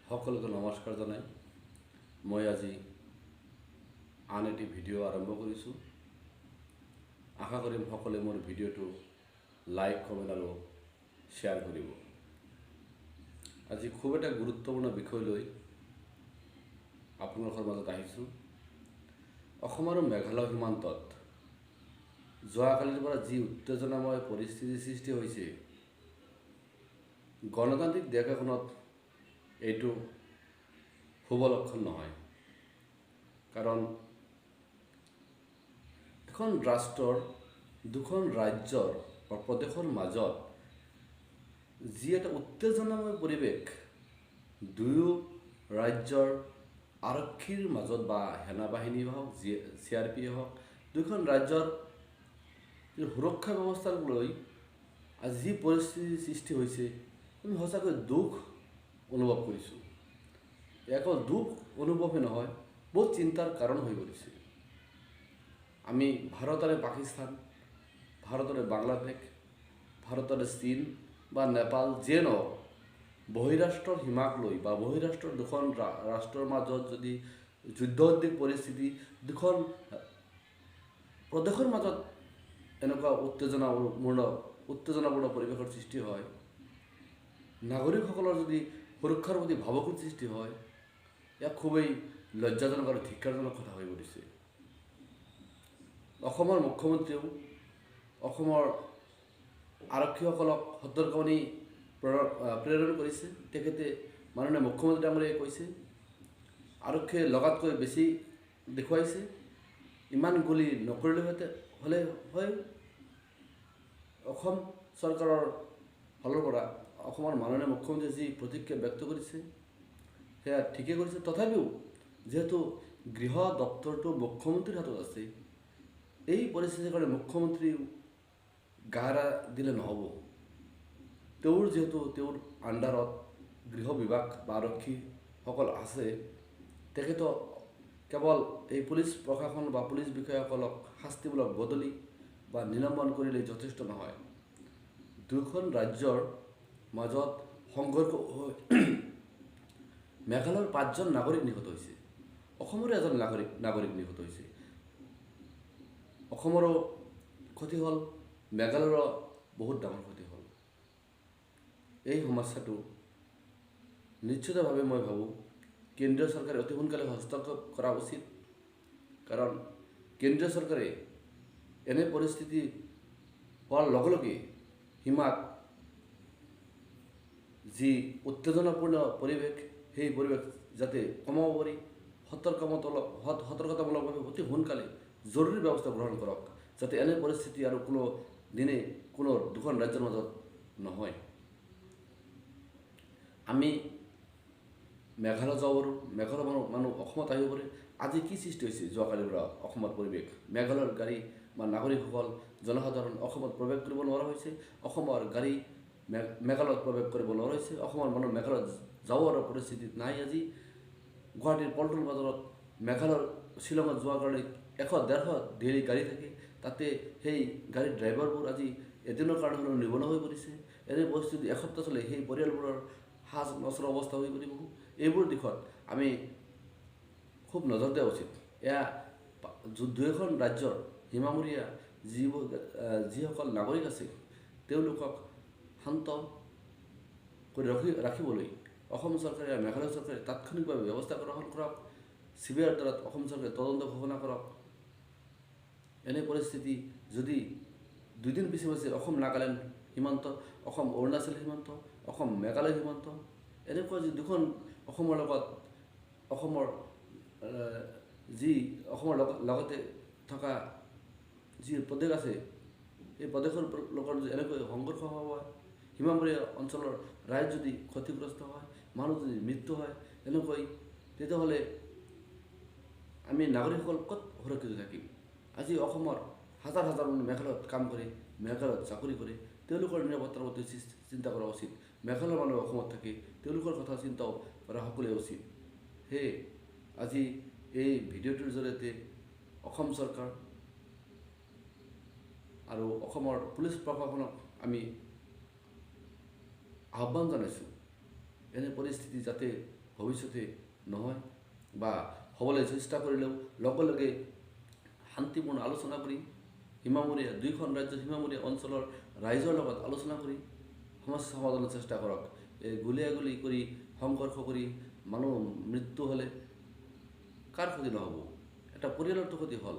সকলোকে নমস্কাৰ জনাই মই আজি আন এটি ভিডিঅ' আৰম্ভ কৰিছোঁ। আশা কৰিম সকলোৱে মোৰ ভিডিঅ'টো লাইক, কমেণ্ট আৰু শ্বেয়াৰ কৰিব। আজি খুব এটা গুৰুত্বপূৰ্ণ বিষয় লৈ আপোনালোকৰ মাজত আহিছোঁ। অসম আৰু মেঘালয় সীমান্তত যোৱাকালিৰ পৰা যি উত্তেজনাময় পৰিস্থিতিৰ সৃষ্টি হৈছে, গণতান্ত্ৰিক দেশ এখনত এইটো শুভ লক্ষণ নহয়। কাৰণ এখন ৰাষ্ট্ৰৰ দুখন ৰাজ্যৰ বা প্ৰদেশৰ মাজত যি এটা উত্তেজনাময় পৰিৱেশ দুয়ো ৰাজ্যৰ আৰক্ষীৰ মাজত বা সেনাবাহিনী হওক, জি চি আৰ পি হওক, দুয়োখন ৰাজ্যৰ সুৰক্ষা ব্যৱস্থাক লৈ আজি যি পৰিস্থিতিৰ সৃষ্টি হৈছে, আমি সঁচাকৈ দুখ অনুভৱ কৰিছোঁ। অকল দুখ অনুভৱেই নহয়, বহুত চিন্তাৰ কাৰণ হৈ পৰিছে। আমি ভাৰতৰে পাকিস্তান, ভাৰতৰে বাংলাদেশ, ভাৰতৰে চীন বা নেপাল যিয়ে নহওক, বহিৰাষ্ট্ৰৰ সীমাক লৈ বা বহিৰাষ্ট্ৰৰ দুখন ৰাষ্ট্ৰৰ মাজত যদি যুদ্ধোদ্বেগ পৰিস্থিতি, দুখন প্ৰদেশৰ মাজত এনেকুৱা উত্তেজনাপূৰ্ণ পৰিৱেশৰ সৃষ্টি হয়, নাগৰিকসকলৰ যদি সুৰক্ষাৰ প্ৰতি ভাবুকিৰ সৃষ্টি হয়, ইয়াক খুবেই লজ্জাজনক আৰু ধিক্কাৰজনক কথা হৈ পৰিছে। অসমৰ মুখ্যমন্ত্ৰীয়েও অসমৰ আৰক্ষীসকলক সতৰ্কবাণী প্ৰেৰণ কৰিছে। তেখেতে মাননীয় মুখ্যমন্ত্ৰী ডাঙৰীয়াই কৈছে, আৰক্ষীয়ে লগাতকৈ বেছি দেখুৱাইছে, ইমান গুলি নকৰিলে হ'লে হয়। অসম চৰকাৰৰ ফালৰ পৰা অসমৰ মাননীয় মুখ্যমন্ত্ৰীয়ে যি প্ৰতিক্ৰিয়া ব্যক্ত কৰিছে সেয়া ঠিকেই কৰিছে। তথাপিও যিহেতু গৃহ দপ্তৰটো মুখ্যমন্ত্ৰীৰ হাতত আছে, এই পৰিস্থিতিৰ কাৰণে মুখ্যমন্ত্ৰীও গা এৰা দিলে নহ'ব। তেওঁৰ যিহেতু তেওঁৰ আণ্ডাৰত গৃহ বিভাগ বা আৰক্ষীসকল আছে, তেখেতক কেৱল এই পুলিচ প্ৰশাসন বা পুলিচ বিষয়াসকলক শাস্তিমূলক বদলি বা নিলম্বন কৰিলে যথেষ্ট নহয়। দুখন ৰাজ্যৰ মাজত সংঘৰ্ষ হৈ মেঘালয়ৰ 5জন নাগৰিক নিহত হৈছে, অসমৰো এজন নাগৰিক নিহত হৈছে। অসমৰো ক্ষতি হ'ল, মেঘালয়ৰো বহুত ডাঙৰ ক্ষতি হ'ল। এই সমস্যাটো নিশ্চিতভাৱে মই ভাবোঁ কেন্দ্ৰীয় চৰকাৰে অতি সোনকালে হস্তক্ষেপ কৰা উচিত। কাৰণ কেন্দ্ৰীয় চৰকাৰে এনে পৰিস্থিতি হোৱাৰ লগে লগে সীমাত যি উত্তেজনাপূৰ্ণ পৰিৱেশ, সেই পৰিৱেশ যাতে কমাব পাৰি সতৰ্কতামূলকভাৱে অতি সোনকালে জৰুৰী ব্যৱস্থা গ্ৰহণ কৰক, যাতে এনে পৰিস্থিতি আৰু কোনো দিনে কোনো দুখন ৰাজ্যৰ মাজত নহয়। আমি মেঘালয় যাব পাৰোঁ, মেঘালয় মানুহ অসমত আহিব পাৰে। আজি কি সৃষ্টি হৈছে যোৱাকালিৰ পৰা অসমৰ পৰিৱেশ, মেঘালয়ৰ গাড়ী বা নাগৰিকসকল জনসাধাৰণ অসমত প্ৰৱেশ কৰিব নোৱাৰা হৈছে, অসমৰ গাড়ী মেঘালয়ত প্ৰৱেশ কৰিব নোৱাৰা হৈছে, অসমৰ মানুহ মেঘালয়ত যাব পৰা পৰিস্থিতিত নাই। আজি গুৱাহাটীৰ পল্টন বজাৰত মেঘালয়ৰ শ্বিলঙত যোৱাৰ কাৰণে 100-150 ডেইলি গাড়ী থাকে, তাতে সেই গাড়ীৰ ড্ৰাইভাৰবোৰ আজি এদিনৰ কাৰণে হ'লেও নিবনুৱা হৈ পৰিছে। এনে পৰিস্থিতি এসপ্তাহ চলে সেই পৰিয়ালবোৰৰ সাজ নচৰ অৱস্থা হৈ পৰিব। এইবোৰ দিশত আমি খুব নজৰ দিয়া উচিত। এয়া দুয়োখন ৰাজ্যৰ সীমামূৰীয়া যিসকল নাগৰিক আছে তেওঁলোকক শান্ত কৰি ৰাখিবলৈ অসম চৰকাৰে আৰু মেঘালয় চৰকাৰে তাৎক্ষণিকভাৱে ব্যৱস্থা গ্ৰহণ কৰক। চি বি আইৰ দ্বাৰা অসম চৰকাৰে তদন্ত ঘোষণা কৰক। এনে পৰিস্থিতি যদি দুদিন পিছে পিছে অসম নাগালেণ্ড সীমান্ত, অসম অৰুণাচল সীমান্ত, অসম মেঘালয় সীমান্ত, এনেকুৱা যি দুখন অসমৰ লগত অসমৰ যি অসমৰ লগতে থকা যি প্ৰদেশ আছে, এই প্ৰদেশৰ লগত যদি এনেকৈ সংঘৰ্ষ হয়, সীমামূৰীয়া অঞ্চলৰ ৰাইজ যদি ক্ষতিগ্ৰস্ত হয়, মানুহ যদি মৃত্যু হয় এনেকৈ, তেতিয়াহ'লে আমি নাগৰিকসকল ক'ত সুৰক্ষিত থাকিম? আজি অসমৰ হাজাৰ হাজাৰ মানুহ মেঘালয়ত কাম কৰে, মেঘালয়ত চাকৰি কৰে, তেওঁলোকৰ নিৰাপত্তাৰ প্ৰতি চিন্তা কৰা উচিত। মেঘালয়ৰ মানুহ অসমত থাকে, তেওঁলোকৰ কথা চিন্তাও কৰা সকলোৱে উচিত। সেয়ে আজি এই ভিডিঅ'টোৰ জৰিয়তে অসম চৰকাৰ আৰু অসমৰ পুলিচ প্ৰশাসনক আমি আহ্বান জনাইছোঁ, এনে পৰিস্থিতি যাতে ভৱিষ্যতে নহয় বা হ'বলৈ চেষ্টা কৰিলেও লগে লগে শান্তিপূৰ্ণ আলোচনা কৰি সীমামূৰীয়া দুইখন ৰাজ্যৰ সীমামূৰীয়া অঞ্চলৰ ৰাইজৰ লগত আলোচনা কৰি সমস্যা সমাধানৰ চেষ্টা কৰক। এই গুলীয়াগুলি কৰি সংঘৰ্ষ কৰি মানুহ মৃত্যু হ'লে কাৰ ক্ষতি নহ'ব? এটা পৰিয়ালৰতো ক্ষতি হ'ল।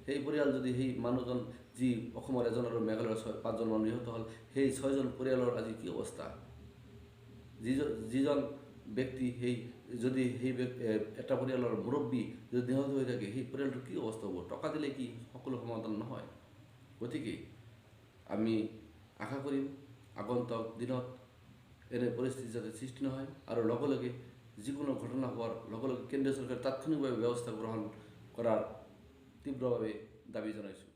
সেই পৰিয়াল যদি সেই মানুহজন যি অসমৰ এজন আৰু মেঘালয়ৰ 6-5জন মানুহ নিহত হ'ল, সেই 6জন পৰিয়ালৰ আজি কি অৱস্থা? যিজন ব্যক্তি সেই যদি সেই এটা পৰিয়ালৰ মুৰব্বী যদি নিহত হৈ থাকে, সেই পৰিয়ালটোৰ কি অৱস্থা হ'ব? টকা দিলে কি সকলো সমাধান নহয়। গতিকে আমি আশা কৰিম আগন্তুক দিনত এনে পৰিস্থিতি যাতে সৃষ্টি নহয় আৰু লগে লগে যিকোনো ঘটনা হোৱাৰ লগে লগে কেন্দ্ৰীয় চৰকাৰে তাৎক্ষণিকভাৱে ব্যৱস্থা গ্ৰহণ কৰাৰ তীব্ৰভাৱে দাবী জনাইছোঁ।